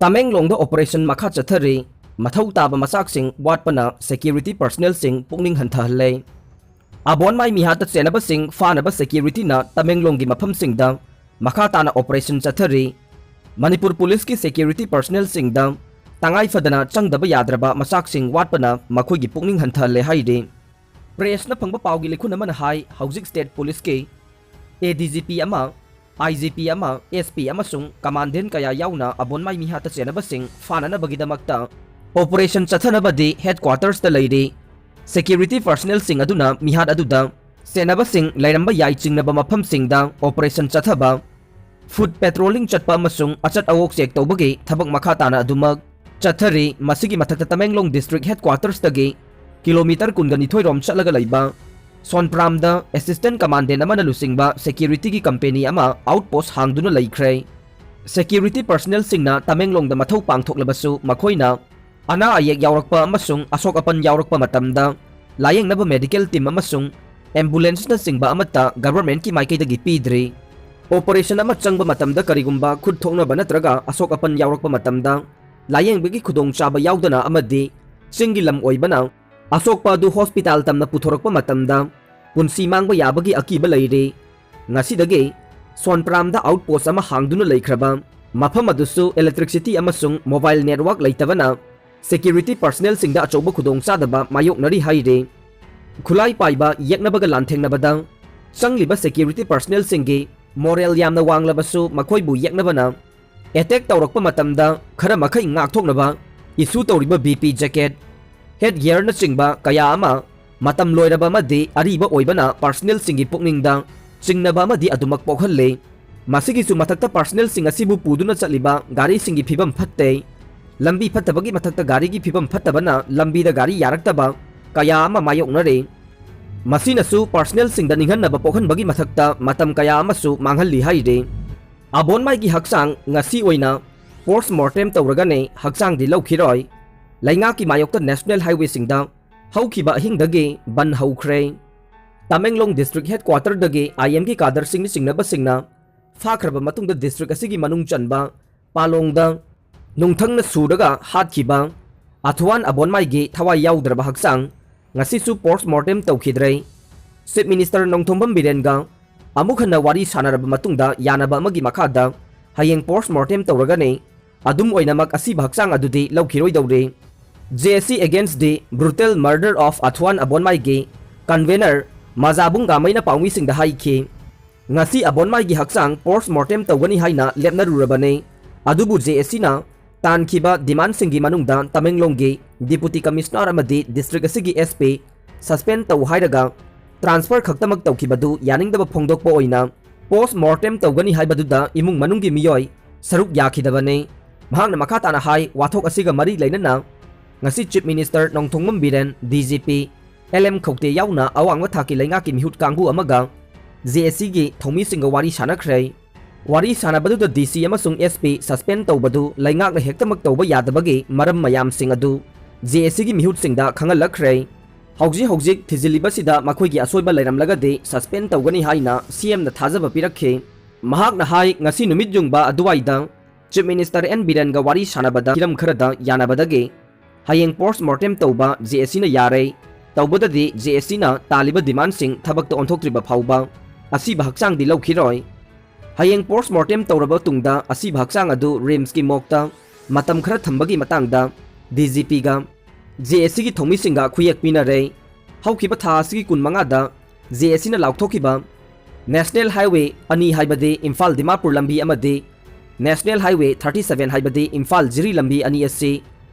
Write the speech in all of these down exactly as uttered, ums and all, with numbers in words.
ꯇꯃꯦꯡꯂꯣꯡꯗ operation ꯃꯈꯥ ꯆꯠꯊꯔꯤ꯫ ꯃꯊꯧ ꯇꯥꯕ ꯃꯆꯥꯛꯁꯤꯡ ꯋꯥꯠꯄꯅ security personnelꯁꯤꯡ ꯄꯨꯛꯅꯤꯡ ꯍꯟꯊꯍꯜꯂꯦ꯫ ꯑꯕꯣꯟꯃꯥꯏ ꯃꯤꯍꯥꯠꯇ ꯆꯦꯟꯅꯕꯁꯤꯡ ꯐꯥꯅꯕ securityꯅ ꯇꯃꯦꯡꯂꯣꯡꯒꯤ ꯃꯐꯝꯁꯤꯡꯗ ꯃꯈꯥ ꯇꯥꯅ operation ꯆꯠꯊꯔꯤ꯫ ꯃꯅꯤꯄꯨꯔ ꯄꯨꯂꯤꯁꯀꯤ security personnelꯁꯤꯡꯗ ꯇꯉꯥꯏ ꯐꯗꯅ ꯆꯪꯗꯕ ꯌꯥꯗ꯭ꯔꯕ ꯃꯆꯥꯛꯁꯤꯡ ꯋꯥꯠꯄꯅ ꯃꯈꯣꯏꯒꯤ ꯄꯨꯛꯅꯤꯡ ꯍꯟꯊꯍꯜꯂꯦ ꯍꯥꯏꯔꯤ꯫ Pressꯅ ꯐꯪꯕ ꯄꯥꯎꯒꯤ ꯂꯤꯈꯨꯟ ꯑꯃꯅ ꯍꯥꯏ, ꯍꯧꯖꯤꯛ state ꯄꯨꯂꯤꯁꯀꯤ ADGP ꯑꯃ, IGP ꯑꯃ, SP ꯑꯃꯁꯨꯡ commandant ꯀꯌꯥ ꯌꯥꯎꯅ ꯑꯕꯣꯟꯃꯥꯏ ꯃꯤꯍꯥꯠꯇ ꯆꯦꯟꯅꯕꯁꯤꯡ ꯐꯥꯅꯅꯕꯒꯤꯗꯃꯛꯇ operation ꯆꯠꯊꯅꯕꯗꯤ headquartersꯇ ꯂꯩꯔꯤ꯫ Security personnelꯁꯤꯡ ꯑꯗꯨꯅ ꯃꯤꯍꯥꯠ ꯑꯗꯨꯗ ꯆꯦꯟꯅꯕꯁꯤꯡ ꯂꯩꯔꯝꯕ ꯌꯥꯏ ꯆꯤꯡꯅꯕ ꯃꯐꯝꯁꯤꯡꯗ operation ꯆꯠꯊꯕ, foot patrolling ꯆꯠꯄ ꯑꯃꯁꯨꯡ ꯑꯆꯠ ꯑꯋꯣꯛ check ꯇꯧꯕꯒꯤ ꯊꯕꯛ ꯃꯈꯥ ꯇꯥꯅ ꯑꯗꯨꯃꯛ ꯆꯠꯊꯔꯤ꯫ ꯃꯁꯤꯒꯤ ꯃꯊꯛꯇ ꯇꯃꯦꯡꯂꯣꯡ district headquartersꯇꯒꯤ kilometre ꯀꯨꯟꯒ ꯅꯤꯊꯣꯏ ꯔꯣꯝ ꯆꯠꯂꯒ ꯂꯩꯕ ꯁꯣꯟꯄ꯭ꯔꯥꯝꯗ assistant commandant ꯑꯃꯅ ꯂꯨꯆꯤꯡꯕ securityꯒꯤ company ꯑꯃ outpost ꯍꯥꯡꯗꯨꯅ ꯂꯩꯈ꯭ꯔꯦ꯫ Security personnelꯁꯤꯡꯅ ꯇꯃꯦꯡꯂꯣꯡꯗ ꯃꯊꯧ ꯄꯥꯡꯊꯣꯛꯂꯕꯁꯨ, ꯃꯈꯣꯏꯅ ꯑꯅꯥ ꯑꯌꯦꯛ ꯌꯥꯎꯔꯛꯄ ꯑꯃꯁꯨꯡ ꯑꯁꯣꯛ ꯑꯄꯟ ꯌꯥꯎꯔꯛꯄ ꯃꯇꯝꯗ ꯂꯥꯌꯦꯡꯅꯕ medical team ꯑꯃꯁꯨꯡ ambulanceꯅꯆꯤꯡꯕ ꯑꯃꯠꯇ governmentꯀꯤ ꯃꯥꯏꯀꯩꯗꯒꯤ ꯄꯤꯗ꯭ꯔꯤ꯫ Operation ꯑꯃ ꯆꯪꯕ ꯃꯇꯝꯗ ꯀꯔꯤꯒꯨꯝꯕ ꯈꯨꯠ ꯊꯣꯛꯅꯕ ꯅꯠꯇ꯭ꯔꯒ ꯑꯁꯣꯛ ꯑꯄꯟ ꯌꯥꯎꯔꯛꯄ ꯃꯇꯝꯗ ꯂꯥꯌꯦꯡꯕꯒꯤ ꯈꯨꯗꯣꯡꯆꯥꯕ ꯌꯥꯎꯗꯅ ꯑꯃꯗꯤ ꯆꯤꯡꯒꯤ ꯂꯝ ꯑꯣꯏꯕꯅ ꯑꯁꯣꯛꯄ ꯑꯗꯨ hospital ꯇꯝꯅ ꯄꯨꯊꯣꯔꯛꯄ ꯃꯇꯝꯗ ꯄꯨꯟꯁꯤ ꯃꯥꯡꯕ ꯌꯥꯕꯒꯤ ꯑꯀꯤꯕ ꯂꯩꯔꯤ꯫ ꯉꯁꯤꯗꯒꯤ ꯁꯣꯟꯄ꯭ꯔꯥꯝꯗ outpost ꯑꯃ ꯍꯥꯡꯗꯨꯅ ꯂꯩꯈ꯭ꯔꯕ ꯃꯐꯝ ꯑꯗꯨꯁꯨ electricity ꯑꯃꯁꯨꯡ mobile network ꯂꯩꯇꯕꯅ security personnelꯁꯤꯡꯗ ꯑꯆꯧꯕ ꯈꯨꯗꯣꯡꯆꯥꯗꯕ ꯃꯥꯌꯣꯛꯅꯔꯤ ꯍꯥꯏꯔꯤ꯫ ꯈꯨꯠꯂꯥꯏ ꯄꯥꯏꯕ ꯌꯦꯛꯅꯕꯒ ꯂꯥꯟꯊꯦꯡꯅꯕꯗ ꯆꯪꯂꯤꯕ security personnelꯁꯤꯡꯒꯤ moral ꯌꯥꯝꯅ ꯋꯥꯡꯂꯕꯁꯨ, ꯃꯈꯣꯏꯕꯨ ꯌꯦꯛꯅꯕꯅ attack ꯇꯧꯔꯛꯄ ꯃꯇꯝꯗ ꯈꯔ ꯃꯈꯩ ꯉꯥꯛꯊꯣꯛꯅꯕ issue ꯇꯧꯔꯤꯕ BP jacket, head gearꯅꯆꯤꯡꯕ ꯀꯌꯥ ꯑꯃ ꯃꯇꯝ ꯂꯣꯏꯔꯕ ꯑꯃꯗꯤ ꯑꯔꯤꯕ ꯑꯣꯏꯕꯅ personnelꯁꯤꯡꯒꯤ ꯄꯨꯛꯅꯤꯡꯗ ꯆꯤꯡꯅꯕ ꯑꯃꯗꯤ ꯑꯗꯨꯃꯛ ꯄꯣꯛꯍꯜꯂꯤ꯫ ꯃꯁꯤꯒꯤꯁꯨ ꯃꯊꯛꯇ personnelꯁꯤꯡ ꯑꯁꯤꯕꯨ ꯄꯨꯗꯨꯅ ꯆꯠꯂꯤꯕ ꯒꯥꯔꯤꯁꯤꯡꯒꯤ ꯐꯤꯕꯝ ꯐꯠꯇꯦ꯫ ꯂꯝꯕꯤ ꯐꯠꯇꯕꯒꯤ ꯃꯊꯛꯇ ꯒꯥꯔꯤꯒꯤ ꯐꯤꯕꯝ ꯐꯠꯇꯕꯅ ꯂꯝꯕꯤꯗ ꯒꯥꯔꯤ ꯌꯥꯔꯛꯇꯕ ꯀꯌꯥ ꯑꯃ ꯃꯥꯌꯣꯛꯅꯔꯤ꯫ ꯃꯁꯤꯅꯁꯨ personnelꯁꯤꯡꯗ ꯅꯤꯡꯍꯟꯅꯕ ꯄꯣꯛꯍꯟꯕꯒꯤ ꯃꯊꯛꯇ ꯃꯇꯝ ꯀꯌꯥ ꯑꯃꯁꯨ ꯃꯥꯡꯍꯜꯂꯤ ꯍꯥꯏꯔꯤ꯫ ꯑꯕꯣꯟꯃꯥꯏꯒꯤ ꯍꯛꯆꯥꯡ ꯉꯁꯤ ꯑꯣꯏꯅ post mortem ꯇꯧꯔꯒꯅꯤ, ꯍꯛꯆꯥꯡꯗꯤ ꯂꯧꯈꯤꯔꯣꯏ꯫ ꯂꯩꯉꯥꯛꯀꯤ ꯃꯥꯌꯣꯛꯇ national highwayꯁꯤꯡꯗ ꯍꯧꯈꯤꯕ ꯑꯍꯤꯡꯗꯒꯤ ꯕꯟ ꯍꯧꯈ꯭ꯔꯦ꯫ ꯇꯃꯦꯡꯂꯣꯡ district headquarterꯗꯒꯤ IMꯒꯤ cadreꯁꯤꯡꯅ ꯆꯤꯡꯅꯕꯁꯤꯡꯅ ꯐꯥꯈ꯭ꯔꯕ ꯃꯇꯨꯡꯗ district ꯑꯁꯤꯒꯤ ꯃꯅꯨꯡ ꯆꯟꯕ ꯄꯥꯂꯣꯡꯗ ꯅꯨꯡꯊꯪꯅ ꯁꯨꯔꯒ ꯍꯥꯠꯈꯤꯕ ꯑꯊꯨꯋꯥꯟ ꯑꯕꯣꯟꯃꯥꯏꯒꯤ ꯊꯋꯥꯏ ꯌꯥꯎꯗ꯭ꯔꯕ ꯍꯛꯆꯥꯡ ꯉꯁꯤꯁꯨ ꯄꯣꯁꯠ ꯃꯣꯔꯇꯦꯝ ꯇꯧꯈꯤꯗ꯭ꯔꯦ꯫ ꯆꯤꯐ ꯃꯤꯅꯤꯁꯇꯔ ꯅꯣꯡꯊꯣꯝꯕꯝ ꯕꯤꯔꯦꯟꯒ ꯑꯃꯨꯛ ꯍꯟꯅ ꯋꯥꯔꯤ ꯁꯥꯟꯅꯔꯕ ꯃꯇꯨꯡꯗ ꯌꯥꯅꯕ ꯑꯃꯒꯤ ꯃꯈꯥꯗ ꯍꯌꯦꯡ ꯄꯣꯁꯠ ꯃꯣꯔꯇꯦꯝ ꯇꯧꯔꯒꯅꯤ꯫ ꯑꯗꯨꯝ ꯑꯣꯏꯅꯃꯛ ꯑꯁꯤꯕ ꯍꯛꯆꯥꯡ ꯑꯗꯨꯗꯤ ꯂꯧꯈꯤꯔꯣꯏꯗꯧꯔꯤ꯫ J A C against the brutal murder of ꯑꯊꯨꯋꯥꯟ ꯑꯕꯣꯟꯃꯥꯏꯒꯤ ꯀꯟꯚꯦꯅꯔ ꯃꯖꯥꯕꯨꯡ ꯒꯥꯃꯩꯅ ꯄꯥꯎꯃꯤꯁꯤꯡꯗ ꯍꯥꯏꯈꯤ, ꯉꯁꯤ ꯑꯕꯣꯟꯃꯥꯏꯒꯤ ꯍꯛꯆꯥꯡ ꯄꯣꯁꯠ ꯃꯣꯔꯇꯦꯝ ꯇꯧꯒꯅꯤ ꯍꯥꯏꯅ ꯂꯦꯞꯅꯔꯨꯔꯕꯅꯤ꯫ ꯑꯗꯨꯕꯨ J A Cꯅ ꯇꯥꯟꯈꯤꯕ ꯗꯤꯃꯥꯟꯁꯤꯡꯒꯤ ꯃꯅꯨꯡꯗ ꯇꯃꯦꯡꯂꯣꯡꯒꯤ ꯗꯤꯄꯨꯇꯤ ꯀꯃꯤꯁꯅꯔ ꯑꯃꯗꯤ ꯗꯤꯁꯇ꯭ꯔꯤꯛ ꯑꯁꯤꯒꯤ S P ꯁꯁꯄꯦꯟ ꯇꯧ ꯍꯥꯏꯔꯒ ꯇ꯭ꯔꯥꯟꯁꯐꯔ ꯈꯛꯇꯃꯛ ꯇꯧꯈꯤꯕꯗꯨ ꯌꯥꯅꯤꯡꯗꯕ ꯐꯣꯡꯗꯣꯛꯄ ꯑꯣꯏꯅ ꯄꯣꯁꯠ ꯃꯣꯔꯇꯦꯝ ꯇꯧꯒꯅꯤ ꯍꯥꯏꯕꯗꯨꯗ ꯏꯃꯨꯡ ꯃꯅꯨꯡꯒꯤ ꯃꯤꯑꯣꯏ ꯁꯔꯨꯛ ꯌꯥꯈꯤꯗꯕꯅꯤ꯫ ꯃꯍꯥꯛꯅ ꯃꯈꯥ ꯇꯥꯅ ꯍꯥꯏ, ꯋꯥꯊꯣꯛ ꯑꯁꯤꯒ ꯃꯔꯤ ꯂꯩꯅꯅ ꯉꯁꯤ chief minister Nongthombam Biren, D G P, L M Khaute ꯌꯥꯎꯅ ꯑꯋꯥꯡꯕ ꯊꯥꯛꯀꯤ ꯂꯩꯉꯥꯛꯀꯤ ꯃꯤꯍꯨꯠ ꯀꯥꯡꯕꯨ ꯑꯃꯒ J A Cꯒꯤ ꯊꯧꯃꯤꯁꯤꯡꯒ ꯋꯥꯔꯤ ꯁꯥꯟꯅꯈ꯭ꯔꯦ꯫ ꯋꯥꯔꯤ ꯁꯥꯟꯅꯕꯗꯨꯗ D C ꯑꯃꯁꯨꯡ S P ꯁꯁꯄꯦꯟ ꯇꯧꯕꯗꯨ ꯂꯩꯉꯥꯛꯅ ꯍꯦꯛꯇꯃꯛ ꯇꯧꯕ ꯌꯥꯗꯕꯒꯤ ꯃꯔꯝ ꯃꯌꯥꯝꯁꯤꯡ ꯑꯗꯨ J A Cꯒꯤ ꯃꯤꯍꯨꯠꯁꯤꯡꯗ ꯈꯪꯍꯜꯂꯛꯈ꯭ꯔꯦ꯫ ꯍꯧꯖꯤꯛ ꯍꯧꯖꯤꯛ ꯊꯤꯖꯤꯜꯂꯤꯕꯁꯤꯗ ꯃꯈꯣꯏꯒꯤ ꯑꯁꯣꯏꯕ ꯂꯩꯔꯝꯂꯒꯗꯤ ꯁꯁꯄꯦꯟ ꯇꯧꯒꯅꯤ ꯍꯥꯏꯅ C Mꯅ ꯊꯥꯖꯕ ꯄꯤꯔꯛꯈꯤ꯫ ꯃꯍꯥꯛꯅ ꯍꯥꯏ, ꯉꯁꯤ ꯅꯨꯃꯤꯠ ꯌꯨꯡꯕ ꯑꯗꯨꯋꯥꯏꯗ ꯆꯤꯐ ꯃꯤꯅꯤꯁꯇꯔ ꯑꯦꯟ ꯕꯤꯔꯦꯟꯒ ꯋꯥꯔꯤ ꯁꯥꯟꯅꯕꯗ ꯍꯤꯔꯝ ꯈꯔꯗ ꯌꯥꯅꯕꯗꯒꯤ ꯍꯌꯦꯡ ꯄꯣꯁꯠ ꯃꯣꯔꯇꯦꯝ ꯇꯧꯕ J A Cꯅ ꯌꯥꯔꯦ꯫ ꯇꯧꯕꯗꯗꯤ J A Cꯅ ꯇꯥꯜꯂꯤꯕ ꯗꯤꯃꯥꯟꯁꯤꯡ ꯊꯕꯛꯇ ꯑꯣꯟꯊꯣꯛꯇ꯭ꯔꯤꯕ ꯐꯥꯎꯕ ꯑꯁꯤꯕ ꯍꯛꯆꯥꯡꯗꯤ ꯂꯧꯈꯤꯔꯣꯏ꯫ ꯍꯌꯦꯡ ꯄꯣꯁꯠ ꯃꯣꯔꯇꯦꯝ ꯇꯧꯔꯕ ꯇꯨꯡꯗ ꯑꯁꯤꯕ ꯍꯛꯆꯥꯡ ꯑꯗꯨ ꯔꯤꯝꯁꯀꯤ ꯃꯣꯔꯒꯇ ꯃꯇꯝ ꯈꯔ ꯊꯝꯕꯒꯤ ꯃꯇꯥꯡꯗ D G Pꯒ J A Cꯒꯤ ꯊꯧꯃꯤꯁꯤꯡꯒ ꯈꯨꯌꯦꯛ ꯄꯤꯅꯔꯦ꯫ ꯍꯧꯈꯤꯕ ꯊꯥ ꯑꯁꯤꯒꯤ ꯀꯨꯟꯃꯉꯥꯗ J A Cꯅ ꯂꯥꯎꯊꯣꯛꯈꯤꯕ National Highway ꯑꯅꯤ ꯍꯥꯏꯕꯗꯤ ꯏꯝꯐꯥꯜ ꯗꯤꯃꯥꯄꯨꯔ ꯂꯝꯕꯤ ꯑꯃꯗꯤ National Highway thirty seven ꯍꯥꯏꯕꯗꯤ ꯏꯝꯐꯥꯜ ꯖꯤꯔꯤ ꯂꯝꯕꯤ ꯑꯅꯤ ꯑꯁꯤ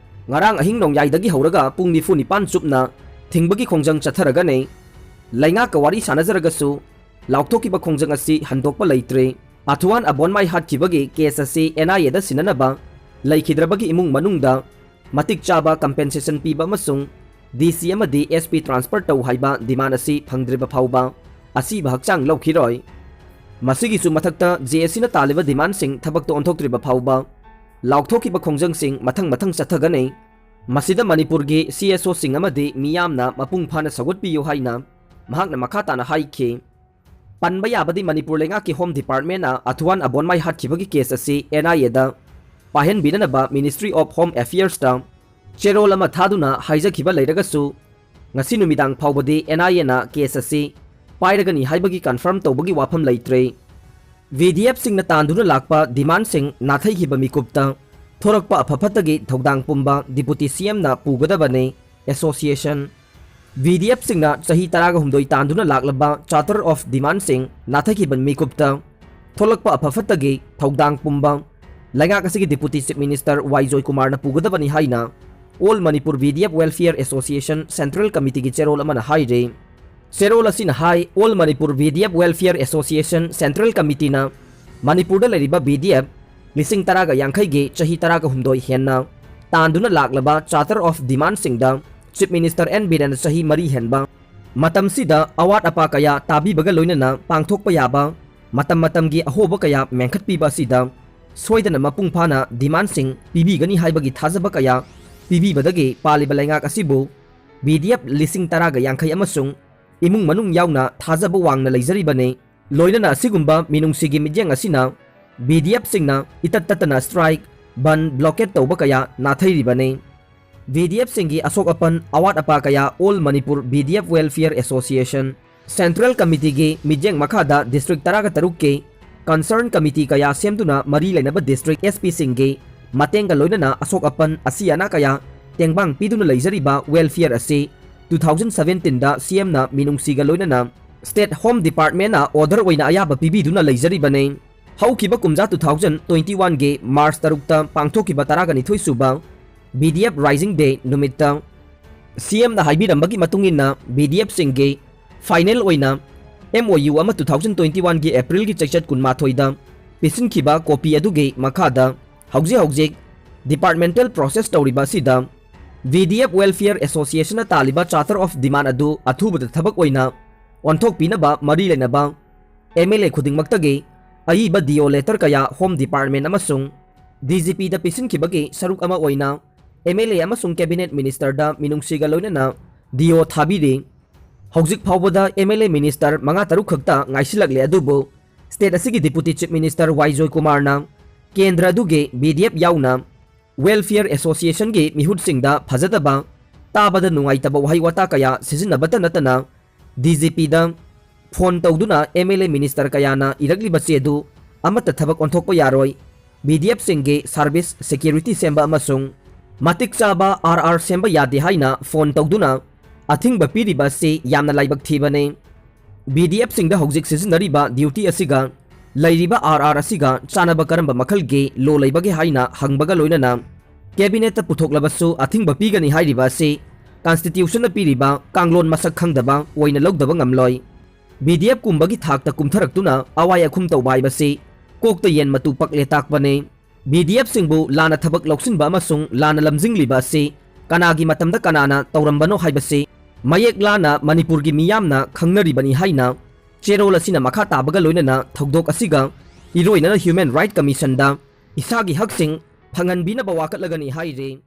ꯉꯔꯥꯡ ꯑꯍꯤꯡ ꯅꯣꯡꯌꯥꯏꯗꯒꯤ ꯍꯧꯔꯒ ꯄꯨꯡ ꯅꯤꯐꯨ ꯅꯤꯄꯥꯟ ꯆꯨꯞꯅ ꯊꯤꯡꯕꯒꯤ ꯈꯣꯡꯖꯪ ꯆꯠꯊꯔꯒꯅꯤ꯫ ꯂꯩꯉꯥꯛꯀ ꯋꯥꯔꯤ ꯁꯥꯟꯅꯖꯔꯒꯁꯨ ꯂꯥꯎꯊꯣꯛꯈꯤꯕ ꯈꯣꯡꯖꯪ ꯑꯁꯤ ꯍꯟꯗꯣꯛꯄ ꯂꯩꯇ꯭ꯔꯤ꯫ ꯑꯊꯨꯋꯥꯟ ꯑꯕꯣꯟꯃꯥꯏ ꯍꯥꯠꯈꯤꯕꯒꯤ ꯀꯦꯁ ꯑꯁꯤ N I Aꯗ ꯁꯤꯟꯅꯅꯕ ꯂꯩꯈꯤꯗ꯭ꯔꯕꯒꯤ ꯏꯃꯨꯡ ꯃꯅꯨꯡꯗ ꯃꯇꯤꯛ ꯆꯥꯕ compensation ꯄꯤꯕ ꯑꯃꯁꯨꯡ D C ꯑꯃꯗꯤ S P transfer ꯇꯧ ꯍꯥꯏꯕ ꯗꯤꯃꯥꯟ ꯑꯁꯤ ꯐꯪꯗ꯭ꯔꯤꯕ ꯐꯥꯎꯕ ꯑꯁꯤꯕ ꯍꯛꯆꯥꯡ ꯂꯧꯈꯤꯔꯣꯏ꯫ ꯃꯁꯤꯒꯤꯁꯨ ꯃꯊꯛꯇ J A Cꯅ ꯇꯥꯜꯂꯤꯕ ꯗꯤꯃꯥꯟꯁꯤꯡ ꯊꯕꯛꯇ ꯑꯣꯟꯊꯣꯛꯇ꯭ꯔꯤꯕ ꯐꯥꯎꯕ ꯂꯥꯎꯊꯣꯛꯈꯤꯕ ꯈꯣꯡꯖꯪꯁꯤꯡ ꯃꯊꯪ ꯃꯊꯪ ꯆꯠꯊꯒꯅꯤ꯫ ꯃꯁꯤꯗ ꯃꯅꯤꯄꯨꯔꯒꯤ C S Oꯁꯤꯡ ꯑꯃꯗꯤ ꯃꯤꯌꯥꯝꯅ ꯃꯄꯨꯡ ꯐꯥꯅ ꯁꯧꯒꯠꯄꯤꯌꯨ ꯍꯥꯏꯅ ꯃꯍꯥꯛꯅ ꯃꯈꯥ ꯇꯥꯅ ꯍꯥꯏꯈꯤ꯫ ꯄꯟꯕ ꯌꯥꯕꯗꯤ ꯃꯅꯤꯄꯨꯔ ꯂꯩꯉꯥꯛꯀꯤ Home Departmentꯅ ꯑꯊꯨꯋꯥꯟ ꯑꯕꯣꯟꯃꯥꯏ ꯍꯥꯠꯈꯤꯕꯒꯤ ꯀꯦꯁ ꯑꯁꯤ N I Aꯗ ꯄꯥꯏꯍꯟꯕꯤꯅꯅꯕ Ministry of Home Affairsꯇ ꯆꯦꯔꯣꯜ ꯑꯃ ꯊꯥꯗꯨꯅ ꯍꯥꯏꯖꯈꯤꯕ ꯂꯩꯔꯒꯁꯨ, ꯉꯁꯤ ꯅꯨꯃꯤꯗꯥꯡ ꯐꯥꯎꯕꯗꯤ NIAꯅ case ꯑꯁꯤ ꯄꯥꯏꯔꯒꯅꯤ ꯍꯥꯏꯕꯒꯤ confirm ꯇꯧꯕꯒꯤ ꯋꯥꯐꯝ ꯂꯩꯇ꯭ꯔꯦ꯫ VDFꯁꯤꯡꯅ ꯇꯥꯟꯗꯨꯅ ꯂꯥꯛꯄ demandꯁꯤꯡ ꯅꯥꯊꯩꯈꯤꯕ ꯃꯤꯀꯨꯞꯇ ꯊꯣꯔꯛꯄ ꯑꯐ ꯐꯠꯇꯒꯤ ꯊꯧꯗꯥꯡ ꯄꯨꯝꯕ Deputy CMꯅ ꯄꯨꯒꯗꯕꯅꯤ꯫ Association VDFꯁꯤꯡꯅ ꯆꯍꯤ ꯇꯔꯥꯒ ꯍꯨꯝꯗꯣꯏ ꯇꯥꯟꯗꯨꯅ ꯂꯥꯛꯂꯕ Charter of Demandꯁꯤꯡ ꯅꯥꯊꯩꯈꯤꯕ ꯃꯤꯀꯨꯞꯇ ꯊꯣꯛꯂꯛꯄ ꯑꯐ ꯐꯠꯇꯒꯤ ꯊꯧꯗꯥꯡ ꯄꯨꯝꯕ ꯂꯩꯉꯥꯛ ꯑꯁꯤꯒꯤ Deputy Chief Minister ꯋꯥꯏ ꯖꯣꯏꯀꯨꯃꯥꯔꯅ ꯄꯨꯒꯗꯕꯅꯤ ꯍꯥꯏꯅ All Manipur VDF Welfare Association Central Committeeꯒꯤ ꯆꯦꯔꯣꯜ ꯑꯃꯅ ꯍꯥꯏꯔꯤ꯫ ꯆꯦꯔꯣꯜ ꯑꯁꯤꯅ ꯍꯥꯏ, All Manipur VDF Welfare Association Central Committeeꯅ ꯃꯅꯤꯄꯨꯔꯗ ꯂꯩꯔꯤꯕ VDF ꯂꯤꯁꯤꯡ ꯇꯔꯥꯒ ꯌꯥꯡꯈꯩꯒꯤ ꯆꯍꯤ ꯇꯔꯥꯒ ꯍꯨꯝꯗꯣꯏ ꯍꯦꯟꯅ ꯇꯥꯟꯗꯨꯅ ꯂꯥꯛꯂꯕ Charter of Demandꯁꯤꯡꯗ Chief Minister ꯑꯦꯟ ꯕꯤꯔꯦꯟꯅ ꯆꯍꯤ ꯃꯔꯤ ꯍꯦꯟꯕ ꯃꯇꯝꯁꯤꯗ ꯑꯋꯥꯠ ꯑꯄꯥ ꯀꯌꯥ ꯇꯥꯕꯤꯕꯒ ꯂꯣꯏꯅꯅ ꯄꯥꯡꯊꯣꯛꯄ ꯌꯥꯕ ꯃꯇꯝ ꯃꯇꯝꯒꯤ ꯑꯍꯣꯕ ꯀꯌꯥ ꯃꯦꯟꯈꯠꯄꯤꯕ ꯑꯁꯤꯗ ꯁꯣꯏꯗꯅ ꯃꯄꯨꯡ ꯐꯥꯅ demandꯁꯤꯡ ꯄꯤꯕꯤꯒꯅꯤ ꯍꯥꯏꯕꯒꯤ ꯊꯥꯖꯕ ꯀꯌꯥ ꯄꯤꯕꯤꯕꯗꯒꯤ ꯄꯥꯜꯂꯤꯕ ꯂꯩꯉꯥꯛ ꯑꯁꯤꯕꯨ VDF ꯂꯤꯁꯤꯡ ꯇꯔꯥꯒ ꯌꯥꯡꯈꯩ ꯑꯃꯁꯨꯡ ꯏꯃꯨꯡ ꯃꯅꯨꯡ ꯌꯥꯎꯅ ꯊꯥꯖꯕ ꯋꯥꯡꯅ ꯂꯩꯖꯔꯤꯕꯅꯤ꯫ ꯂꯣꯏꯅꯅ ꯑꯁꯤꯒꯨꯝꯕ ꯃꯤꯅꯨꯡꯁꯤꯒꯤ ꯃꯤꯠꯌꯦꯡ ꯑꯁꯤꯅ VDFꯁꯤꯡꯅ ꯏꯇꯠ ꯇꯠꯇꯅ strike, ꯕꯟ, blockade ꯇꯧꯕ ꯀꯌꯥ ꯅꯥꯊꯩꯔꯤꯕꯅꯤ꯫ VDFꯁꯤꯡꯒꯤ ꯑꯁꯣꯛ ꯑꯄꯟ, ꯑꯋꯥꯠ ꯑꯄꯥ ꯀꯌꯥ All Manipur VDF Welfare Association Central Committeeꯒꯤ ꯃꯤꯠꯌꯦꯡ ꯃꯈꯥꯗ district ꯇꯔꯥꯒ ꯇꯔꯨꯛꯀꯤ concern committee ꯀꯌꯥ ꯁꯦꯝꯗꯨꯅ ꯃꯔꯤ ꯂꯩꯅꯕ district SPꯁꯤꯡꯒꯤ ꯃꯇꯦꯡꯒ ꯂꯣꯏꯅꯅ ꯑꯁꯣꯛ ꯑꯄꯟ, ꯑꯁꯤ ꯑꯅꯥ ꯀꯌꯥ ꯇꯦꯡꯕꯥꯡ ꯄꯤꯗꯨꯅ ꯂꯩꯖꯔꯤꯕ welfare ꯑꯁꯤ two thousand seventeenꯗ CMꯅ ꯃꯤꯅꯨꯡꯁꯤꯒ ꯂꯣꯏꯅꯅ State Home Departmentꯅ order ꯑꯣꯏꯅ ꯑꯌꯥꯕ ꯄꯤꯕꯤꯗꯨꯅ ꯂꯩꯖꯔꯤꯕꯅꯤ꯫ ꯍꯧꯈꯤꯕ ꯀꯨꯝꯖꯥ two thousand twenty oneꯒꯤ March ꯇꯔꯨꯛꯇ ꯄꯥꯡꯊꯣꯛꯈꯤꯕ ꯇꯔꯥꯒ ꯅꯤꯊꯣꯏ ꯁꯨꯕ VDF Rising Day ꯅꯨꯃꯤꯠꯇ CMꯅ ꯍꯥꯏꯕꯤꯔꯝꯕꯒꯤ ꯃꯇꯨꯡ ꯏꯟꯅ VDFꯁꯤꯡꯒꯤ final ꯑꯣꯏꯅ MOU ꯑꯃ two thousand twenty oneꯒꯤ Aprilꯒꯤ ꯆꯩꯆꯠ ꯀꯨꯟꯃꯥꯊꯣꯏꯗ ꯄꯤꯁꯤꯟꯈꯤꯕ copy ꯑꯗꯨꯒꯤ ꯃꯈꯥꯗ ꯍꯧꯖꯤꯛ ꯍꯧꯖꯤꯛ departmental process ꯇꯧꯔꯤꯕ ꯑꯁꯤꯗ VDF Welfare Associationꯅ ꯇꯥꯜꯂꯤꯕ Charter of Demand ꯑꯗꯨ ꯑꯊꯨꯕꯗ ꯊꯕꯛ ꯑꯣꯏꯅ ꯑꯣꯟꯊꯣꯛꯄꯤꯅꯕ ꯃꯔꯤ ꯂꯩꯅꯕ MLA ꯈꯨꯗꯤꯡꯃꯛꯇꯒꯤ ꯑꯏꯕ DO letter ꯀꯌꯥ Home Department ꯑꯃꯁꯨꯡ DGPꯗ ꯄꯤꯁꯤꯟꯈꯤꯕꯒꯤ ꯁꯔꯨꯛ ꯑꯃ ꯑꯣꯏꯅ MLA ꯑꯃꯁꯨꯡ Cabinet Ministerꯗ ꯃꯤꯅꯨꯡꯁꯤꯒ ꯂꯣꯏꯅꯅ DO ꯊꯥꯕꯤꯔꯤ꯫ ꯍꯧꯖꯤꯛ ꯐꯥꯎꯕꯗ MLA Minister ꯃꯉꯥ ꯇꯔꯨꯛ ꯈꯛꯇ ꯉꯥꯏꯁꯤꯜꯂꯛꯂꯦ, ꯑꯗꯨꯕꯨ state ꯑꯁꯤꯒꯤ Deputy Chief Minister ꯋꯥꯏ ꯖꯣꯏꯀꯨꯃꯥꯔꯅ ꯀꯦꯟꯗ꯭ꯔ ꯑꯗꯨꯒꯤ B D F ꯌꯥꯎꯅ Welfare Associationꯒꯤ ꯃꯤꯍꯨꯠꯁꯤꯡꯗ ꯐꯖꯗꯕ, ꯇꯥꯕꯗ ꯅꯨꯡꯉꯥꯏꯇꯕ ꯋꯥꯍꯩ ꯋꯥꯇꯥ ꯀꯌꯥ ꯁꯤꯖꯤꯟꯅꯕꯇ ꯅꯠꯇꯅ, D G Pꯗ phone ꯇꯧꯗꯨꯅ M L A minister ꯀꯌꯥꯅ ꯏꯔꯛꯂꯤꯕ ꯆꯦ ꯑꯗꯨ ꯑꯃꯠꯇ ꯊꯕꯛ ꯑꯣꯟꯊꯣꯛꯄ ꯌꯥꯔꯣꯏ, B D Fꯁꯤꯡꯒꯤ service security ꯁꯦꯝꯕ ꯑꯃꯁꯨꯡ ꯃꯇꯤꯛ ꯆꯥꯕ R R ꯁꯦꯝꯕ ꯌꯥꯗꯦ ꯍꯥꯏꯅ phone ꯇꯧꯗꯨꯅ ꯑꯊꯤꯡꯕ ꯄꯤꯔꯤꯕ ꯑꯁꯤ ꯌꯥꯝꯅ ꯂꯥꯏꯕꯛ ꯊꯤꯕꯅꯤ꯫ B D Fꯁꯤꯡꯗ ꯍꯧꯖꯤꯛ ꯁꯤꯖꯤꯟꯅꯔꯤꯕ duty ꯑꯁꯤꯒ ꯂꯩꯔꯤꯕ R R ꯑꯁꯤꯒ ꯆꯥꯅꯕ ꯀꯔꯝꯕ ꯃꯈꯜꯒꯤ law ꯂꯩꯕꯒꯦ ꯍꯥꯏꯅ ꯍꯪꯕꯒ ꯂꯣꯏꯅꯅ cabinetꯇ ꯄꯨꯊꯣꯛꯂꯕꯁꯨ ꯑꯊꯤꯡꯕ ꯄꯤꯒꯅꯤ ꯍꯥꯏꯔꯤꯕ ꯑꯁꯤ constitutionꯅ ꯄꯤꯔꯤꯕ ꯀꯥꯡꯂꯣꯟ ꯃꯁꯛ ꯈꯪꯗꯕ ꯑꯣꯏꯅ ꯂꯧꯗꯕ ꯉꯝꯂꯣꯏ꯫ B D Fꯀꯨꯝꯕꯒꯤ ꯊꯥꯛꯇ ꯀꯨꯝꯊꯔꯛꯇꯨꯅ ꯑꯋꯥꯏ ꯑꯈꯨꯝ ꯇꯧꯕ ꯍꯥꯏꯕꯁꯤ ꯀꯣꯛꯇ ꯌꯦꯟ ꯃꯇꯨ ꯄꯛꯂꯦ ꯇꯥꯛꯄꯅꯤ꯫ B D Fꯁꯤꯡꯕꯨ ꯂꯥꯟꯅ ꯊꯕꯛ ꯂꯧꯁꯤꯟꯕ ꯑꯃꯁꯨꯡ ꯂꯥꯟꯅ ꯂꯝꯖꯤꯡꯂꯤꯕ ꯑꯁꯤ ꯀꯅꯥꯒꯤ ꯃꯇꯝꯗ ꯀꯅꯥꯅ ꯇꯧꯔꯝꯕꯅꯣ ꯍꯥꯏꯕꯁꯤ ꯃꯌꯦꯛ ꯂꯥꯅ ꯃꯅꯤꯄꯨꯔꯒꯤ ꯃꯤꯌꯥꯝꯅ ꯈꯪꯅꯔꯤꯕꯅꯤ ꯍꯥꯏꯅ ꯆꯦꯔꯣꯜ ꯑꯁꯤꯅ ꯃꯈꯥ ꯇꯥꯕꯒ ꯂꯣꯏꯅꯅ ꯊꯧꯗꯣꯛ ꯑꯁꯤꯒ ꯏꯔꯣꯏꯅꯅ Human Right Commissionꯗ ꯏꯁꯥꯒꯤ ꯍꯛꯁꯤꯡ ꯐꯪꯍꯟꯕꯤꯅꯕ ꯋꯥꯀꯠꯂꯒꯅꯤ ꯍꯥꯏꯔꯤ꯫